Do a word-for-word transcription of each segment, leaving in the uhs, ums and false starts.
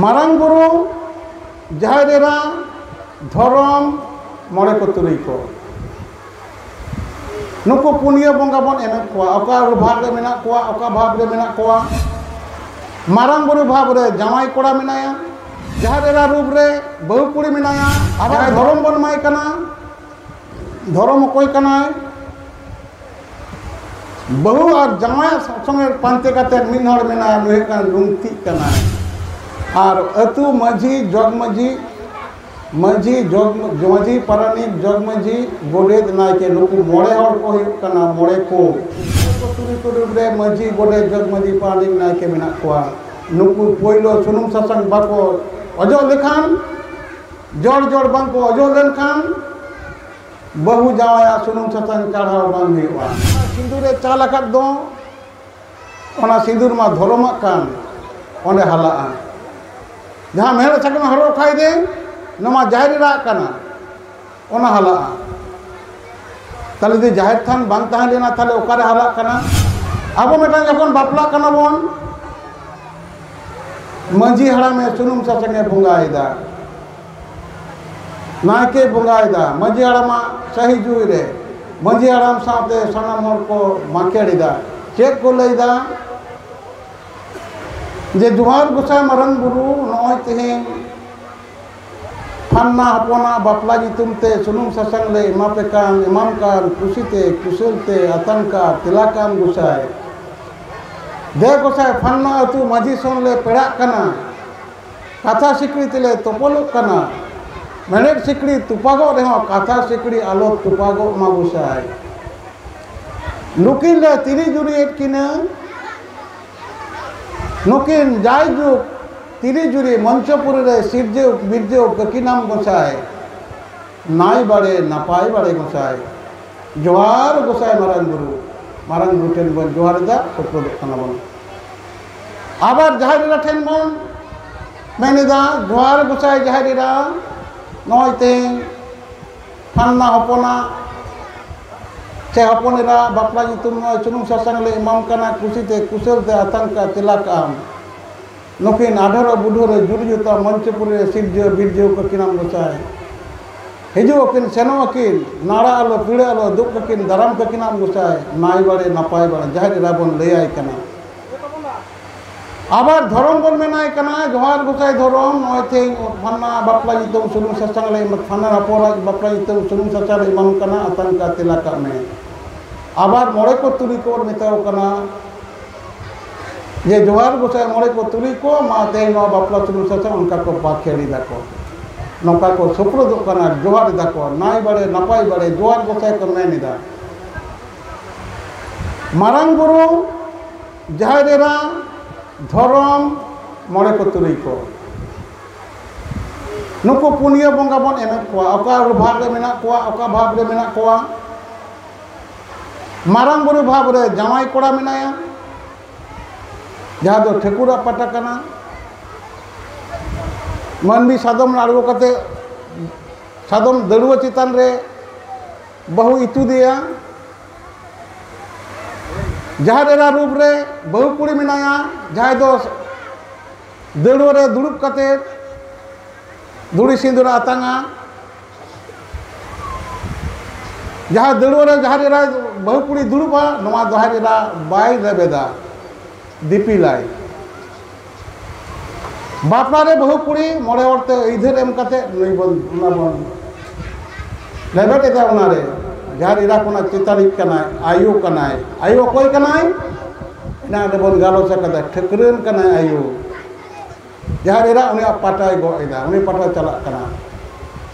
ᱢᱟᱨᱟᱝ ᱵᱩᱨᱩ, ᱡᱟᱦᱮᱨ ᱮᱨᱟ, ᱫᱷᱚᱨᱚᱢ, ᱢᱚᱬᱮ ᱠᱚ ᱛᱩᱨᱩᱭ ᱠᱚ, ᱱᱩᱠᱩ ᱯᱩᱱᱭᱟᱹ ᱵᱚᱸᱜᱟ ᱵᱚᱱ ᱮᱢᱮᱫ ᱠᱚᱣᱟ᱾ ᱚᱠᱟ ᱵᱷᱟᱵᱽ ᱨᱮ ᱢᱮᱱᱟᱜ ᱠᱚᱣᱟ, ᱚᱠᱟ ᱵᱷᱟᱵᱽ ᱨᱮ ᱢᱮᱱᱟᱜ ᱠᱚᱣᱟ? ᱢᱟᱨᱟᱝ ᱵᱩᱨᱩ ᱵᱷᱟᱵᱽ ᱨᱮ ᱡᱟᱶᱟᱭ ᱠᱚᱲᱟ ᱢᱮᱱᱟᱭᱟ, ᱡᱟᱦᱮᱨ ᱮᱨᱟ ᱨᱩᱯ ᱨᱮ ᱵᱟᱹᱦᱩ ᱠᱩᱲᱤ ᱢᱮᱱᱟᱭᱟ᱾ ᱟᱵᱟᱨ ᱫᱷᱚᱨᱚᱢ ᱵᱚᱱ ᱮᱢᱟᱭ ᱠᱟᱱᱟ, ᱫᱷᱚᱨᱚᱢ ᱚᱠᱚᱭ ᱠᱟᱱᱟᱭ? ᱵᱟᱹᱦᱩ ᱟᱨ ᱡᱟᱶᱟᱭᱟᱜ ᱥᱚᱸᱜᱮ ᱯᱟᱱᱛᱮ ᱠᱟᱛᱮ ᱢᱤᱫ ᱦᱚᱲ ᱢᱮᱱᱟᱭᱟ, ᱱᱩᱭ ᱦᱩᱭᱩᱜ ᱠᱟᱱᱟ ᱞᱩᱝᱛᱤᱜ ᱠᱟᱱᱟᱭ᱾ ᱟᱨ ᱟᱹᱛᱩ ᱢᱟᱹᱡᱷᱤ, ᱡᱚᱜᱽ ᱢᱟᱹᱡᱷᱤ, ᱢᱟᱹᱡᱷᱤ, ᱡᱚᱜᱽ, ᱢᱟᱹᱡᱷᱤ, ᱯᱟᱨᱟᱱᱤᱠ, ᱡᱚᱜᱽ ᱢᱟᱹᱡᱷᱤ, ᱜᱚᱰᱮᱛ, ᱱᱟᱭᱠᱮ, ᱱᱩᱠᱩ ᱢᱚᱬᱮ ᱦᱚᱲ ᱠᱚ ᱦᱩᱭᱩᱜ ᱠᱟᱱᱟ ᱢᱚᱬᱮ ᱠᱚ᱾ ᱛᱩᱨᱩᱭ ᱠᱚ ᱨᱩᱯ ᱨᱮ ᱢᱟᱹᱡᱷᱤ, ᱜᱚᱰᱮᱛ, ᱡᱚᱜᱽ ᱢᱟᱹᱡᱷᱤ, ᱯᱟᱨᱟᱱᱤᱠ, ᱱᱟᱭᱠᱮ ᱢᱮᱱᱟᱜ ᱠᱚᱣᱟ᱾ ᱱᱩᱠᱩ ᱯᱳᱭᱞᱳ ᱥᱩᱱᱩᱢ ᱥᱟᱥᱟᱝ ᱵᱟᱠᱚ ᱚᱡᱚᱜ ᱞᱮᱠᱷᱟᱱ, ᱡᱚᱲ ᱡᱚᱲ ᱵᱟᱝ ᱠᱚ ᱚᱡᱚᱜ ᱞᱮᱱᱠᱷᱟᱱ, ᱵᱟᱹᱦᱩ ᱡᱟᱶᱟᱭᱟᱜ ᱥᱩᱱᱩᱢ ᱥᱟᱥᱟᱝ ᱪᱟᱲᱦᱟᱣ ᱵᱟᱝ ᱦᱩᱭᱩᱜᱼᱟ᱾ ᱥᱤᱸᱫᱩᱨ ᱮ ᱪᱟᱞ ᱟᱠᱟᱫ ᱫᱚ, ᱚᱱᱟ ᱥᱤᱸᱫᱩᱨ ᱢᱟ ᱫᱷᱚᱨᱚᱢᱟᱜ ᱠᱟᱱ, ᱚᱸᱰᱮ ᱦᱟᱞᱟᱜᱼᱟ᱾ ᱡᱟᱦᱟᱸ ᱢᱮᱲᱦᱮᱫ ᱥᱟᱠᱟᱢ ᱦᱚᱨᱚᱜ ᱠᱷᱟᱭ ᱫᱮ, ᱱᱚᱣᱟ ᱢᱟ ᱡᱟᱦᱮᱨ ᱮᱨᱟᱜ ᱠᱟᱱᱟ, ᱚᱱᱟ ᱦᱟᱞᱟᱜᱼᱟ᱾ ᱛᱟᱦᱞᱮ ᱡᱩᱫᱤ ᱡᱟᱦᱮᱨ ᱛᱷᱟᱱ ᱵᱟᱝ ᱛᱟᱦᱮᱸ ᱞᱮᱱᱟ, ᱛᱟᱦᱞᱮ ᱚᱠᱟᱨᱮ ᱦᱟᱞᱟᱜ ᱠᱟᱱᱟ? ᱟᱵᱚ ᱢᱤᱫᱴᱟᱝ ᱡᱚᱠᱷᱚᱱ ᱵᱟᱯᱞᱟᱜ ᱠᱟᱱᱟ ᱵᱚᱱ, ᱢᱟᱹᱡᱷᱤ ᱦᱟᱲᱟᱢᱮ ᱥᱩᱱᱩᱢ ᱥᱟᱥᱟᱝ ᱮ ᱵᱚᱸᱜᱟᱭᱮᱫᱟ, ᱱᱟᱭᱠᱮ ᱵᱚᱸᱜᱟᱭᱮᱫᱟ, ᱢᱟᱹᱡᱷᱤ ᱦᱟᱲᱟᱢᱟᱜ ᱥᱟᱹᱦᱤ ᱡᱩᱭ ᱨᱮ ᱢᱟᱹᱡᱷᱤ ᱦᱟᱲᱟᱢ ᱥᱟᱶᱛᱮ ᱥᱟᱱᱟᱢ ᱦᱚᱲ ᱠᱚ ᱢᱟᱠᱮᱲ ᱮᱫᱟ᱾ ᱪᱮᱫ ᱠᱚ ᱞᱟᱹᱭᱫᱟ? ᱡᱮ, "ᱡᱚᱦᱟᱨ ᱜᱚᱸᱥᱟᱭ ᱢᱟᱨᱟᱝ ᱵᱩᱨᱩ, ᱱᱚᱜᱼᱚᱭ ᱛᱮᱦᱮᱧ ᱯᱷᱟᱱᱱᱟ ᱦᱚᱯᱚᱱᱟᱜ ᱵᱟᱯᱞᱟ ᱧᱩᱛᱩᱢ ᱛᱮ ᱥᱩᱱᱩᱢ ᱥᱟᱥᱟᱝ ᱞᱮ ᱮᱢᱟ ᱯᱮ ᱠᱟᱱ, ᱮᱢᱟᱢ ᱠᱟᱱ, ᱠᱩᱥᱤᱛᱮ, ᱠᱩᱥᱟᱹᱞ ᱛᱮ, ᱟᱛᱟᱝ ᱠᱟᱜ, ᱛᱮᱞᱟ ᱠᱟᱜ ᱟᱢ ᱜᱚᱸᱥᱟᱭ᱾ ᱫᱮ ᱜᱚᱸᱥᱟᱭ, ᱯᱷᱟᱱᱱᱟ ᱟᱹᱛᱩ ᱢᱟᱹᱡᱷᱤ ᱥᱚᱱ ᱞᱮ ᱯᱮᱲᱟᱜ ᱠᱟᱱᱟ, ᱠᱟᱛᱷᱟ ᱥᱤᱠᱲᱤ ᱛᱮᱞᱮ ᱛᱚᱯᱚᱞᱚᱜ ᱠᱟᱱᱟ᱾ ᱢᱮᱬᱦᱮᱫ ᱥᱤᱠᱲᱤ ᱛᱚᱯᱟᱜᱚᱜ ᱨᱮᱦᱚᱸ ᱠᱟᱛᱷᱟ ᱥᱤᱠᱲᱤ ᱟᱞᱚ ᱛᱚᱯᱟᱜᱚᱜ ᱢᱟ ᱜᱚᱸᱥᱟᱭ᱾ ᱱᱩᱠᱤᱱ ᱞᱮ ᱛᱤᱨᱤ ᱡᱩᱨᱤᱭᱮᱫ ᱠᱤᱱᱟᱹ, ᱱᱩᱠᱤᱱ ᱡᱟᱭᱡᱩᱜᱽ ᱛᱤᱨᱤ ᱡᱩᱨᱤ ᱢᱚᱧᱪᱚᱯᱩᱨᱤ ᱨᱮ ᱥᱤᱨᱡᱟᱹᱣ ᱵᱤᱨᱡᱟᱹᱣ ᱠᱟᱹᱠᱤᱱᱟᱢ ᱜᱚᱸᱥᱟᱭ, ᱱᱟᱭ ᱵᱟᱲᱮ ᱱᱟᱯᱟᱭ ᱵᱟᱲᱮ ᱜᱚᱸᱥᱟᱭ᱾ ᱡᱚᱦᱟᱨ ᱜᱚᱸᱥᱟᱭ ᱢᱟᱨᱟᱝ ᱵᱩᱨᱩ, ᱢᱟᱨᱟᱝ ᱵᱩᱨᱩ ᱴᱷᱮᱱ ᱵᱚᱱ ᱡᱚᱦᱟᱨ ᱮᱫᱟ, ᱥᱳᱯᱨᱳᱫᱚᱜ ᱠᱟᱱᱟ ᱵᱚᱱ᱾ ᱟᱵᱟᱨ ᱡᱟᱦᱮᱨ ᱮᱨᱟ ᱴᱷᱮᱱ ᱵᱚᱱ ᱢᱮᱱ ᱮᱫᱟ, ᱡᱚᱦᱟᱨ ᱜᱚᱸᱥᱟᱭ ᱡᱟᱦᱮᱨ ᱮᱨᱟ, ᱱᱚᱜᱼᱚᱭ ᱛᱮᱦᱮᱧ ᱯᱷᱟᱱᱱᱟ ᱦᱚᱯᱚᱱᱟᱜ ᱥᱮ ᱦᱚᱯᱚᱱ ᱮᱨᱟ ᱵᱟᱯᱞᱟ ᱧᱩᱛᱩᱢ ᱱᱚᱜᱼᱚᱭ ᱥᱩᱱᱩᱢ ᱥᱟᱥᱟᱝ ᱞᱮ ᱮᱢᱟᱢ ᱠᱟᱱᱟ, ᱠᱩᱥᱤᱛᱮ ᱠᱩᱥᱟᱹᱞ ᱛᱮ ᱟᱛᱟᱝ ᱠᱟᱜ ᱛᱮᱞᱟ ᱠᱟᱜ ᱟᱢ᱾ ᱱᱩᱠᱤᱱ ᱟᱰᱷᱟᱨᱚ ᱵᱩᱰᱷᱟᱹᱨᱮ ᱡᱩᱨ ᱡᱩᱛᱟ ᱢᱚᱧᱪᱚᱯᱩᱨᱤ ᱨᱮ ᱥᱤᱨᱡᱟᱹᱣ ᱵᱤᱨᱡᱟᱹᱣ ᱠᱟᱹᱠᱤᱱᱟᱢ ᱜᱚᱸᱥᱟᱭ᱾ ᱦᱤᱡᱩᱜ ᱟᱹᱠᱤᱱ ᱥᱮᱱᱚᱜ ᱟᱹᱠᱤᱱ, ᱱᱟᱲᱟ ᱟᱞᱚ ᱯᱤᱲᱟᱹ ᱟᱞᱚ ᱫᱩᱜ ᱠᱟᱹᱠᱤᱱ ᱫᱟᱨᱟᱢ ᱠᱟᱹᱠᱤᱱᱟᱢ ᱜᱚᱸᱥᱟᱭ᱾ ᱱᱟᱭ ᱵᱟᱲᱮ ᱱᱟᱯᱟᱭ ᱵᱟᱲᱮ ᱡᱟᱦᱮᱨ ᱮᱨᱟ ᱵᱚᱱ ᱞᱟᱹᱭᱟᱭ ᱠᱟᱱᱟ᱾ ᱟᱵᱟᱨ ᱫᱷᱚᱨᱚᱢ ᱵᱚᱱ ᱢᱮᱱᱟᱭ ᱠᱟᱱᱟ, ᱡᱚᱦᱟᱨ ᱜᱚᱸᱥᱟᱭ ᱫᱷᱚᱨᱚᱢ, ᱱᱚᱜᱼᱚᱭ ᱛᱮᱦᱮᱧ ᱯᱷᱟᱱᱟ ᱵᱟᱯᱞᱟ ᱧᱩᱛᱩᱢ ᱥᱩᱱᱩᱢ ᱥᱟᱥᱟᱝ ᱞᱮ ᱮᱢᱟ, ᱯᱷᱟᱱᱟ ᱨᱟᱯᱚᱲᱟᱜ ᱵᱟᱯᱞᱟ ᱧᱩᱛᱩᱢ ᱥᱩᱱᱩᱢ ᱥᱟᱥᱟᱝ ᱞᱮ ᱮᱢᱟᱢ ᱠᱟᱱᱟ, ᱟᱛᱟᱝ ᱠᱟ ᱛᱮᱞᱟ ᱠᱟᱜ ᱢᱮ᱾ ᱟᱵᱟᱨ ᱢᱚᱬᱮ ᱠᱚ ᱛᱩᱨᱩᱭ ᱠᱚ ᱵᱚᱱ ᱢᱮᱛᱟᱣ ᱠᱟᱱᱟ, ᱡᱮ ᱡᱚᱦᱟᱨ ᱜᱚᱸᱥᱟᱭ ᱢᱚᱬᱮ ᱠᱚ ᱛᱩᱨᱩᱭ ᱠᱚ, ᱢᱟ ᱛᱮᱦᱮᱧ ᱱᱚᱣᱟ ᱵᱟᱯᱞᱟ ᱥᱩᱱᱩᱢ ᱥᱟᱥᱟᱝ ᱚᱱᱠᱟ ᱠᱚ ᱵᱟᱠᱷᱮᱲ ᱮᱫᱟ ᱠᱚ, ᱱᱚᱝᱠᱟ ᱠᱚ ᱥᱩᱯᱨᱩᱫᱚᱜ ᱠᱟᱱᱟ, ᱡᱚᱦᱟᱨ ᱮᱫᱟ ᱠᱚ, ᱱᱟᱭ ᱵᱟᱲᱮ ᱱᱟᱯᱟᱭ ᱵᱟᱲᱮ ᱡᱚᱦᱟᱨ ᱜᱚᱸᱥᱟᱭ ᱠᱚ ᱢᱮᱱ ᱮᱫᱟ᱾ ᱢᱟᱨᱟᱝ ᱵᱩᱨᱩ, ᱡᱟᱦᱮᱨ ᱮᱨᱟ, ᱫᱷᱚᱨᱚᱢ, ᱢᱚᱬᱮ ᱠᱚ ᱛᱩᱨᱩᱭ ᱠᱚ, ᱱᱩᱠᱩ ᱯᱩᱱᱭᱟᱹ ᱵᱚᱸᱜᱟ ᱵᱚᱱ ᱮᱢᱮᱫ ᱠᱚᱣᱟ᱾ ᱚᱠᱟ ᱵᱷᱟᱵᱽ ᱨᱮ ᱢᱮᱱᱟᱜ ᱠᱚᱣᱟ, ᱚᱠᱟ ᱵᱷᱟᱵᱽ ᱨᱮ ᱢᱮᱱᱟᱜ ᱠᱚᱣᱟ? ᱢᱟᱨᱟᱝ ᱵᱩᱨᱩ ᱵᱷᱟᱵᱽ ᱨᱮ ᱡᱟᱶᱟᱭ ᱠᱚᱲᱟ ᱢᱮᱱᱟᱭᱟ, ᱡᱟᱦᱟᱸ ᱫᱚ ᱴᱷᱟᱹᱠᱩᱨᱟᱜ ᱯᱟᱴᱟ ᱠᱟᱱᱟ᱾ ᱢᱟᱹᱱᱢᱤ ᱥᱟᱫᱚᱢ ᱟᱬᱜᱚ ᱠᱟᱛᱮ ᱥᱟᱫᱚᱢ ᱫᱟᱹᱲᱩᱣᱟᱹ ᱪᱮᱛᱟᱱ ᱨᱮ ᱵᱟᱹᱦᱩ ᱤᱛᱩᱫᱮᱭᱟ᱾ ᱡᱟᱦᱮᱨ ᱮᱨᱟ ᱨᱩᱯ ᱨᱮ ᱵᱟᱹᱦᱩ ᱠᱩᱲᱤ ᱢᱮᱱᱟᱭᱟ, ᱡᱟᱦᱟᱸᱭ ᱫᱚ ᱫᱟᱹᱲᱩᱣᱟᱹ ᱨᱮ ᱫᱩᱲᱩᱵ ᱠᱟᱛᱮ ᱫᱷᱩᱲᱤ ᱥᱤᱸᱫᱩᱨ ᱟᱛᱟᱝᱟ᱾ ᱡᱟᱦᱟᱸ ᱫᱟᱹᱲᱩᱣᱟᱹ ᱨᱮ ᱡᱟᱦᱮᱨ ᱮᱨᱟ ᱵᱟᱹᱦᱩ ᱠᱩᱲᱤ ᱫᱩᱲᱩᱵᱼᱟ, ᱱᱚᱣᱟ ᱡᱟᱦᱮᱨ ᱮᱨᱟ ᱵᱟᱭ ᱨᱮᱵᱮᱫᱟ, ᱫᱤᱯᱤᱞᱟᱭ᱾ ᱵᱟᱯᱞᱟ ᱨᱮ ᱵᱟᱹᱦᱩ ᱠᱩᱲᱤ ᱢᱚᱬᱮ ᱦᱚᱲ ᱛᱮ ᱟᱹᱭᱫᱟᱹᱨ ᱮᱢ ᱠᱟᱛᱮ ᱱᱩᱭ ᱵᱚᱱ, ᱚᱱᱟ ᱵᱚᱱ ᱞᱮᱵᱮᱫ ᱮᱫᱟ᱾ ᱚᱱᱟ ᱨᱮ ᱡᱟᱦᱮᱨ ᱮᱨᱟ ᱠᱷᱚᱱᱟᱜ ᱪᱮᱛᱟᱱᱤᱡ ᱠᱟᱱᱟᱭ, ᱟᱭᱳ ᱠᱟᱱᱟᱭ᱾ ᱟᱭᱳ ᱚᱠᱚᱭ ᱠᱟᱱᱟᱭ? ᱮᱱᱟᱝ ᱨᱮᱵᱚᱱ ᱜᱟᱞᱚᱪ ᱟᱠᱟᱫᱟ, ᱴᱷᱟᱹᱠᱨᱟᱹᱱ ᱠᱟᱱᱟᱭ ᱟᱭᱳ᱾ ᱡᱟᱦᱮᱨ ᱮᱨᱟ ᱩᱱᱤᱭᱟᱜ ᱯᱟᱴᱟᱭ ᱜᱚᱜ ᱮᱫᱟ, ᱩᱱᱤ ᱯᱟᱴᱟ ᱪᱟᱞᱟᱜ ᱠᱟᱱᱟ᱾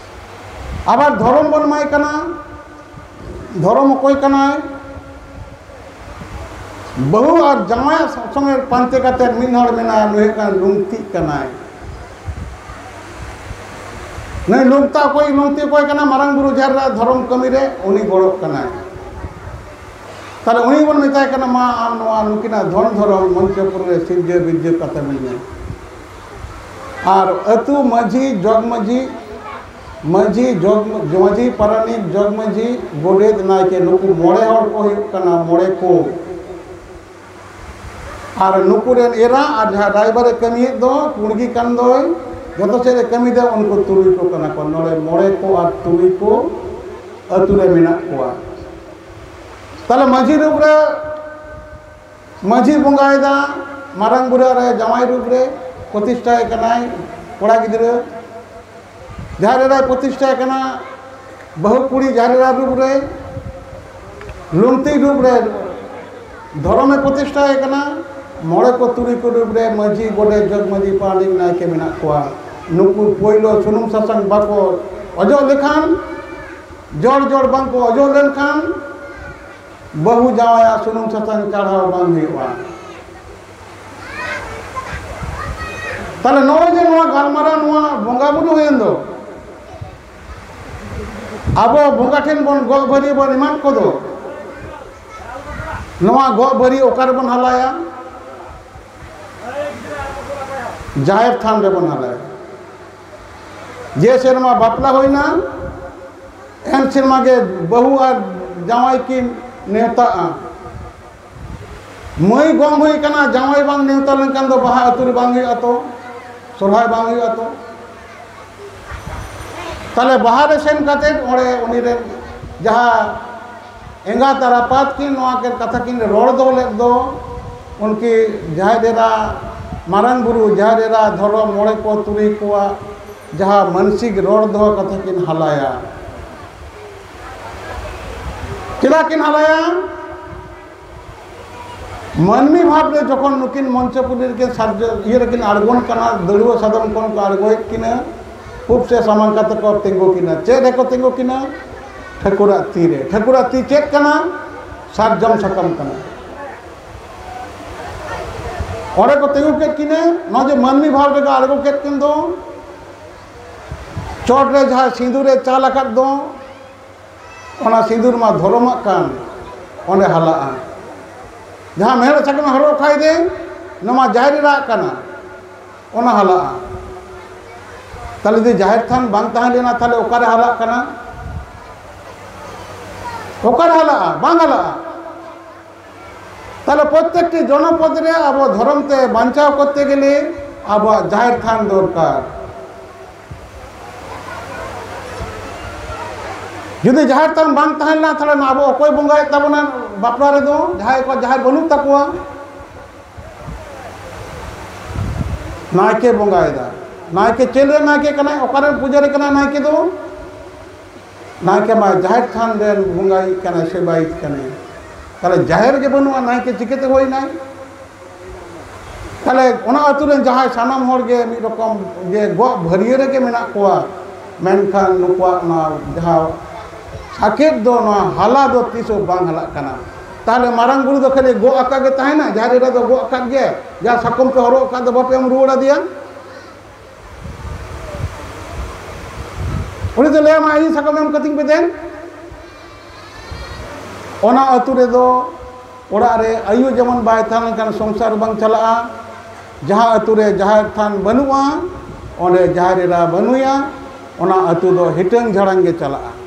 ᱟᱵᱟᱨ ᱫᱷᱚᱨᱚᱢ ᱵᱚᱱ ᱮᱢᱟᱭ ᱠᱟᱱᱟ᱾ ᱫᱷᱚᱨᱚᱢ ᱚᱠᱚᱭ ᱠᱟᱱᱟᱭ? ᱵᱟᱹᱦᱩ ᱟᱨ ᱡᱟᱶᱟᱭᱟᱜ ᱥᱚᱸᱜᱮ ᱯᱟᱱᱛᱮ ᱠᱟᱛᱮ ᱢᱤᱫ ᱦᱚᱲ ᱢᱮᱱᱟᱭᱟ, ᱱᱩᱭ ᱦᱩᱭᱩᱜ ᱠᱟᱱᱟ ᱞᱩᱝᱛᱤᱜ ᱠᱟᱱᱟᱭ᱾ ᱱᱩᱭ ᱞᱩᱝᱛᱟ ᱚᱠᱚᱭ, ᱞᱩᱝᱛᱤ ᱚᱠᱚᱭ ᱠᱟᱱᱟ? ᱢᱟᱨᱟᱝ ᱵᱩᱨᱩ ᱡᱟᱦᱮᱨ ᱮᱨᱟ ᱫᱷᱚᱨᱚᱢ ᱠᱟᱹᱢᱤ ᱨᱮ ᱩᱱᱤ ᱜᱚᱲᱚᱜ ᱠᱟᱱᱟᱭ᱾ ᱛᱟᱦᱞᱮ ᱩᱱᱤ ᱵᱚᱱ ᱢᱮᱛᱟᱭ ᱠᱟᱱᱟ, ᱢᱟ ᱟᱢ ᱱᱚᱣᱟ ᱱᱩᱠᱤᱱᱟᱜ ᱫᱷᱚᱱ ᱫᱷᱚᱨᱚᱢ ᱢᱚᱧᱪᱚᱯᱩᱨ ᱨᱮ ᱥᱤᱨᱡᱟᱹ ᱵᱤᱨᱡᱟᱹ ᱠᱟᱛᱮ ᱢᱮ᱾ ᱟᱨ ᱟᱹᱛᱩ ᱢᱟᱹᱡᱷᱤ, ᱡᱚᱜᱽ ᱢᱟᱹᱡᱷᱤ, ᱢᱟᱹᱡᱷᱤ, ᱡᱚᱜᱽ, ᱢᱟᱹᱡᱷᱤ ᱯᱟᱨᱟᱱᱤᱠ, ᱡᱚᱜᱽ ᱢᱟᱹᱡᱷᱤ, ᱜᱚᱰᱮᱛ, ᱱᱟᱭᱠᱮ, ᱱᱩᱠᱩ ᱢᱚᱬᱮ ᱦᱚᱲ ᱠᱚ ᱦᱩᱭᱩᱜ ᱠᱟᱱᱟ ᱢᱚᱬᱮ ᱠᱚ᱾ ᱟᱨ ᱱᱩᱠᱩ ᱨᱮᱱ ᱮᱨᱟ ᱟᱨ ᱡᱟᱦᱟᱸ ᱨᱟᱭᱵᱟᱨᱮ ᱠᱟᱹᱢᱤᱭᱮᱫ ᱫᱚ, ᱠᱩᱲᱜᱤ ᱠᱟᱱ ᱫᱚᱭ, ᱡᱚᱛᱚ ᱥᱮᱫ ᱮ ᱠᱟᱹᱢᱤᱭᱮᱫᱟ, ᱩᱱᱠᱩ ᱛᱩᱨᱩᱭ ᱠᱚ ᱠᱟᱱᱟ ᱠᱚ᱾ ᱱᱚᱰᱮ ᱢᱚᱬᱮ ᱠᱚ ᱟᱨ ᱛᱩᱨᱩᱭ ᱠᱚ ᱟᱹᱛᱩ ᱨᱮ ᱢᱮᱱᱟᱜ ᱠᱚᱣᱟ᱾ ᱛᱟᱦᱞᱮ ᱢᱟᱹᱡᱷᱤ ᱨᱩᱯ ᱨᱮ ᱢᱟᱹᱡᱷᱤ ᱵᱚᱸᱜᱟᱭᱮᱫᱟ, ᱢᱟᱨᱟᱝ ᱵᱩᱨᱩ ᱨᱮ ᱡᱟᱶᱟᱭ ᱨᱩᱯ ᱨᱮ ᱯᱨᱚᱛᱤᱥᱴᱷᱟᱭ ᱠᱟᱱᱟᱭ ᱠᱚᱲᱟ ᱜᱤᱫᱽᱨᱟᱹ, ᱡᱟᱦᱮᱨ ᱮᱨᱟᱭ ᱯᱨᱚᱛᱤᱥᱴᱷᱟᱭ ᱠᱟᱱᱟ ᱵᱟᱹᱦᱩ ᱠᱩᱲᱤ, ᱡᱟᱦᱮᱨ ᱮᱨᱟ ᱨᱩᱯ ᱨᱮ, ᱞᱩᱝᱛᱤ ᱨᱩᱯ ᱨᱮ ᱫᱷᱚᱨᱚᱢᱮ ᱯᱨᱚᱛᱤᱥᱴᱷᱟᱭ ᱠᱟᱱᱟ, ᱢᱚᱬᱮ ᱠᱚ ᱛᱩᱨᱩᱭ ᱠᱚ ᱨᱩᱯ ᱨᱮ ᱢᱟᱹᱡᱷᱤ, ᱜᱚᱰᱮᱛ, ᱡᱚᱜᱽ ᱢᱟᱹᱡᱷᱤ, ᱯᱟᱨᱟᱱᱤᱠ, ᱱᱟᱭᱠᱮ ᱢᱮᱱᱟᱜ ᱠᱚᱣᱟ᱾ ᱱᱩᱠᱩ ᱯᱳᱭᱞᱳ ᱥᱩᱱᱩᱢ ᱥᱟᱥᱟᱝ ᱵᱟᱠᱚ ᱚᱡᱚᱜ ᱞᱮᱠᱷᱟᱱ, ᱡᱚᱲ ᱡᱚᱲ ᱵᱟᱝ ᱠᱚ ᱚᱡᱚᱜ ᱞᱮᱱᱠᱷᱟᱱ ᱵᱟᱹᱦᱩ ᱡᱟᱶᱟᱭᱟᱜ ᱥᱩᱱᱩᱢ ᱥᱟᱥᱟᱝ ᱪᱟᱲᱦᱟᱣ ᱵᱟᱝ ᱦᱩᱭᱩᱜᱼᱟ᱾ ᱛᱟᱦᱞᱮ ᱱᱚᱜᱼᱚᱭ ᱡᱮ ᱱᱚᱣᱟ ᱜᱟᱞᱢᱟᱨᱟᱣ, ᱱᱚᱣᱟ ᱵᱚᱸᱜᱟ ᱵᱩᱨᱩ ᱦᱩᱭᱮᱱ ᱫᱚ, ᱟᱵᱚ ᱵᱚᱸᱜᱟ ᱴᱷᱮᱱ ᱵᱚᱱ ᱜᱚᱜ ᱵᱷᱟᱹᱨᱤ ᱵᱚᱱ ᱮᱢᱟᱱ ᱠᱚᱫᱚ, ᱱᱚᱣᱟ ᱜᱚᱜ ᱵᱷᱟᱹᱨᱤ ᱚᱠᱟ ᱨᱮᱵᱚᱱ ᱦᱟᱞᱟᱭᱟ? ᱡᱟᱦᱮᱨ ᱛᱷᱟᱱ ᱨᱮᱵᱚᱱ ᱦᱟᱞᱟᱭᱟ᱾ ᱡᱮ ᱥᱮᱨᱢᱟ ᱵᱟᱯᱞᱟ ᱦᱩᱭᱱᱟ, ᱮᱱ ᱥᱮᱨᱢᱟ ᱜᱮ ᱵᱟᱹᱦᱩ ᱟᱨ ᱡᱟᱶᱟᱭ ᱠᱤᱱ ᱱᱮᱣᱛᱟᱜᱼᱟ᱾ ᱢᱟᱹᱭ ᱜᱚᱝ ᱦᱩᱭ ᱠᱟᱱᱟ, ᱡᱟᱶᱟᱭ ᱵᱟᱝ ᱱᱮᱣᱛᱟ ᱞᱮᱱᱠᱷᱟᱱ ᱫᱚ ᱵᱟᱦᱟ ᱟᱹᱛᱩ ᱨᱮ ᱵᱟᱝ ᱦᱩᱭᱩᱜᱼᱟ ᱛᱚ, ᱥᱚᱨᱦᱟᱭ ᱵᱟᱝ ᱦᱩᱭᱩᱜᱼᱟ ᱛᱚ᱾ ᱛᱟᱦᱞᱮ ᱵᱟᱦᱟ ᱨᱮ ᱥᱮᱱ ᱠᱟᱛᱮ ᱚᱸᱰᱮ ᱩᱱᱤ ᱨᱮᱱ ᱡᱟᱦᱟᱸ ᱮᱸᱜᱟᱛ ᱟᱨ ᱟᱯᱟᱛ ᱠᱤᱱ ᱱᱚᱣᱟ ᱠᱤᱱ ᱠᱟᱛᱷᱟ ᱠᱤᱱ ᱨᱚᱲ ᱫᱚᱦᱚ ᱞᱮᱫ ᱫᱚ, ᱩᱱᱠᱤ ᱡᱟᱦᱮᱨ ᱮᱨᱟ, ᱢᱟᱨᱟᱝ ᱵᱩᱨᱩ, ᱡᱟᱦᱮᱨ ᱮᱨᱟ, ᱫᱷᱚᱨᱚᱢ ᱢᱚᱬᱮ ᱠᱚ ᱛᱩᱨᱩᱭ ᱠᱚᱣᱟᱜ ᱡᱟᱦᱟᱸ ᱢᱟᱱᱥᱤᱠ ᱨᱚᱲ ᱫᱚᱦᱚ ᱠᱟᱛᱷᱟ ᱠᱤᱱ ᱦᱟᱞᱟᱭᱟ᱾ ᱪᱮᱫᱟᱜ ᱠᱤᱱ ᱦᱟᱞᱟᱭᱟ? ᱢᱟᱹᱱᱢᱤ ᱵᱷᱟᱵᱽ ᱨᱮ ᱡᱚᱠᱷᱚᱱ ᱱᱩᱠᱤᱱ ᱢᱚᱧᱪᱚᱯᱩᱨᱤ ᱨᱮᱠᱤᱱ ᱥᱟᱨᱡᱚ-, ᱤᱭᱟᱹ ᱨᱮᱠᱤᱱ ᱟᱬᱜᱚᱱ ᱠᱟᱱᱟ, ᱫᱟᱹᱲᱩᱣᱟᱹ ᱥᱟᱫᱚᱢ ᱠᱷᱚᱱ ᱠᱚ ᱟᱬᱜᱚᱭᱮᱫ ᱠᱤᱱᱟ, ᱯᱩᱵ ᱥᱮ ᱥᱟᱢᱟᱝ ᱠᱟᱛᱮ ᱠᱚ ᱛᱤᱸᱜᱩ ᱠᱤᱱᱟ᱾ ᱪᱮᱫ ᱨᱮᱠᱚ ᱛᱤᱸᱜᱩ ᱠᱤᱱᱟ? ᱴᱷᱟᱹᱠᱩᱨᱟᱜ ᱛᱤ ᱨᱮ᱾ ᱴᱷᱟᱹᱠᱩᱨᱟᱜ ᱛᱤ ᱪᱮᱫ ᱠᱟᱱᱟ? ᱥᱟᱨᱡᱚᱢ ᱥᱟᱠᱟᱢ ᱠᱟᱱᱟ᱾ ᱚᱸᱰᱮ ᱠᱚ ᱛᱤᱸᱜᱩ ᱠᱮᱫ ᱠᱤᱱᱟ᱾ ᱱᱚᱜᱼᱚᱭ ᱡᱮ ᱢᱟᱹᱱᱢᱤ ᱵᱷᱟᱵᱽ ᱨᱮᱠᱚ ᱟᱬᱜᱚ ᱠᱮᱫ ᱠᱤᱱ ᱫᱚ, ᱪᱚᱴ ᱨᱮ ᱡᱟᱦᱟᱸ ᱥᱤᱸᱫᱩᱨ ᱮ ᱪᱟᱞ ᱟᱠᱟᱫ ᱫᱚ, ᱚᱱᱟ ᱥᱤᱸᱫᱩᱨ ᱢᱟ ᱫᱷᱚᱨᱚᱢᱟᱜ ᱠᱟᱱ, ᱚᱸᱰᱮ ᱦᱟᱞᱟᱜᱼᱟ᱾ ᱡᱟᱦᱟᱸ ᱢᱮᱲᱦᱮᱫ ᱥᱟᱠᱟᱢ ᱦᱚᱨᱚᱜ ᱠᱷᱟᱭ ᱫᱮ, ᱱᱚᱣᱟ ᱢᱟ ᱡᱟᱦᱮᱨ ᱮᱨᱟᱜ ᱠᱟᱱᱟ, ᱚᱱᱟ ᱦᱟᱞᱟᱜᱼᱟ᱾ ᱛᱟᱦᱞᱮ ᱡᱩᱫᱤ ᱡᱟᱦᱮᱨ ᱛᱷᱟᱱ ᱵᱟᱝ ᱛᱟᱦᱮᱸ ᱞᱮᱱᱟ, ᱛᱟᱦᱞᱮ ᱚᱠᱟᱨᱮ ᱦᱟᱞᱟᱜ ᱠᱟᱱᱟ? ᱚᱠᱟᱨᱮ ᱦᱟᱞᱟᱜᱼᱟ? ᱵᱟᱝ ᱦᱟᱞᱟᱜᱼᱟ᱾ ᱛᱟᱦᱞᱮ ᱯᱨᱚᱛᱮᱠᱴᱤ ᱡᱚᱱᱚᱯᱚᱫ ᱨᱮ ᱟᱵᱚ ᱫᱷᱚᱨᱚᱢ ᱛᱮ ᱵᱟᱧᱪᱟᱣ ᱠᱚᱨᱛᱮ ᱜᱮᱞᱮ ᱟᱵᱚᱣᱟᱜ ᱡᱟᱦᱮᱨ ᱛᱷᱟᱱ ᱫᱚᱨᱠᱟᱨ᱾ ᱡᱩᱫᱤ ᱡᱟᱦᱮᱨ ᱛᱷᱟᱱ ᱵᱟᱝ ᱛᱟᱦᱮᱸ ᱞᱮᱱᱟ, ᱛᱟᱦᱞᱮ ᱟᱵᱚ ᱚᱠᱚᱭ ᱵᱚᱸᱜᱟᱭᱮᱫ ᱛᱟᱵᱚᱱᱟ? ᱵᱟᱯᱞᱟ ᱨᱮᱫᱚ ᱡᱟᱦᱟᱸᱭ ᱠᱚ ᱡᱟᱦᱮᱨ ᱵᱟᱹᱱᱩᱜ ᱛᱟᱠᱚᱣᱟ, ᱱᱟᱭᱠᱮ ᱵᱚᱸᱜᱟᱭᱮᱫᱟ᱾ ᱱᱟᱭᱠᱮ ᱪᱮᱫ ᱨᱮ ᱱᱟᱭᱠᱮ ᱠᱟᱱᱟᱭ? ᱚᱠᱟᱨᱮᱱ ᱯᱩᱡᱟᱹᱨᱤ ᱠᱟᱱᱟᱭ ᱱᱟᱭᱠᱮ ᱫᱚ? ᱱᱟᱭᱠᱮ ᱢᱟ ᱡᱟᱦᱮᱨ ᱛᱷᱟᱱ ᱨᱮᱱ ᱵᱚᱸᱜᱟᱭᱤᱡ ᱠᱟᱱᱟᱭ, ᱥᱮᱵᱟᱭᱤᱡ ᱠᱟᱱᱟᱭ᱾ ᱛᱟᱦᱞᱮ ᱡᱟᱦᱮᱨ ᱜᱮ ᱵᱟᱹᱱᱩᱜᱼᱟ, ᱱᱟᱭᱠᱮ ᱪᱤᱠᱟᱹᱛᱮ ᱦᱩᱭᱱᱟᱭ? ᱛᱟᱦᱞᱮ ᱚᱱᱟ ᱟᱹᱛᱩ ᱨᱮᱱ ᱡᱟᱦᱟᱸᱭ ᱥᱟᱱᱟᱢ ᱦᱚᱲ ᱜᱮ ᱢᱤᱫ ᱨᱚᱠᱚᱢ ᱡᱮ ᱜᱚᱜ ᱵᱷᱟᱹᱨᱭᱟᱹ ᱨᱮᱜᱮ ᱢᱮᱱᱟᱜ ᱠᱚᱣᱟ, ᱢᱮᱱᱠᱷᱟᱱ ᱱᱩᱠᱩᱣᱟᱜ ᱚᱱᱟ ᱡᱟᱦᱟᱸ ᱥᱟᱠᱮᱛ ᱫᱚ, ᱱᱚᱣᱟ ᱦᱟᱞᱟ ᱫᱚ ᱛᱤᱥ ᱦᱚᱸ ᱵᱟᱝ ᱦᱟᱞᱟᱜ ᱠᱟᱱᱟ᱾ ᱛᱟᱦᱞᱮ ᱢᱟᱨᱟᱝ ᱵᱩᱨᱩ ᱫᱚ ᱠᱷᱟᱹᱞᱤ ᱜᱚᱜ ᱟᱠᱟᱫ ᱜᱮ ᱛᱟᱦᱮᱱᱟ? ᱡᱟᱦᱮᱨ ᱮᱨᱟ ᱫᱚ ᱜᱚᱜ ᱟᱠᱟᱫ ᱜᱮ, ᱡᱟᱦᱟᱸ ᱥᱟᱠᱚᱢ ᱯᱮ ᱦᱚᱨᱚᱜ ᱟᱠᱟᱫ ᱫᱚ ᱵᱟᱯᱮ ᱮᱢ ᱨᱩᱣᱟᱹᱲ ᱟᱫᱮᱭᱟ? ᱩᱱᱤ ᱫᱚ ᱞᱟᱹᱭᱟᱢᱟ, "ᱤᱧ ᱥᱟᱠᱚᱢ ᱮᱢ ᱠᱟᱹᱛᱤᱧ ᱯᱮ ᱫᱮᱱ᱾" ᱚᱱᱟ ᱟᱹᱛᱩ ᱨᱮᱫᱚ ᱚᱲᱟᱜ ᱨᱮ ᱟᱭᱳ ᱡᱮᱢᱚᱱ ᱵᱟᱭ ᱛᱟᱦᱮᱸ ᱞᱮᱱᱠᱷᱟᱱ ᱥᱚᱝᱥᱟᱨ ᱵᱟᱝ ᱪᱟᱞᱟᱜᱼᱟ᱾ ᱡᱟᱦᱟᱸ ᱟᱹᱛᱩ ᱨᱮ ᱡᱟᱦᱮᱨ ᱛᱷᱟᱱ ᱵᱟᱹᱱᱩᱜᱼᱟ, ᱚᱸᱰᱮ ᱡᱟᱦᱮᱨ ᱮᱨᱟ ᱵᱟᱹᱱᱩᱭᱟ, ᱚᱱᱟ ᱟᱹᱛᱩ ᱫᱚ ᱦᱤᱴᱟᱹᱝ ᱡᱷᱟᱲᱟᱝ ᱜᱮ ᱪᱟᱞᱟᱜᱼᱟ᱾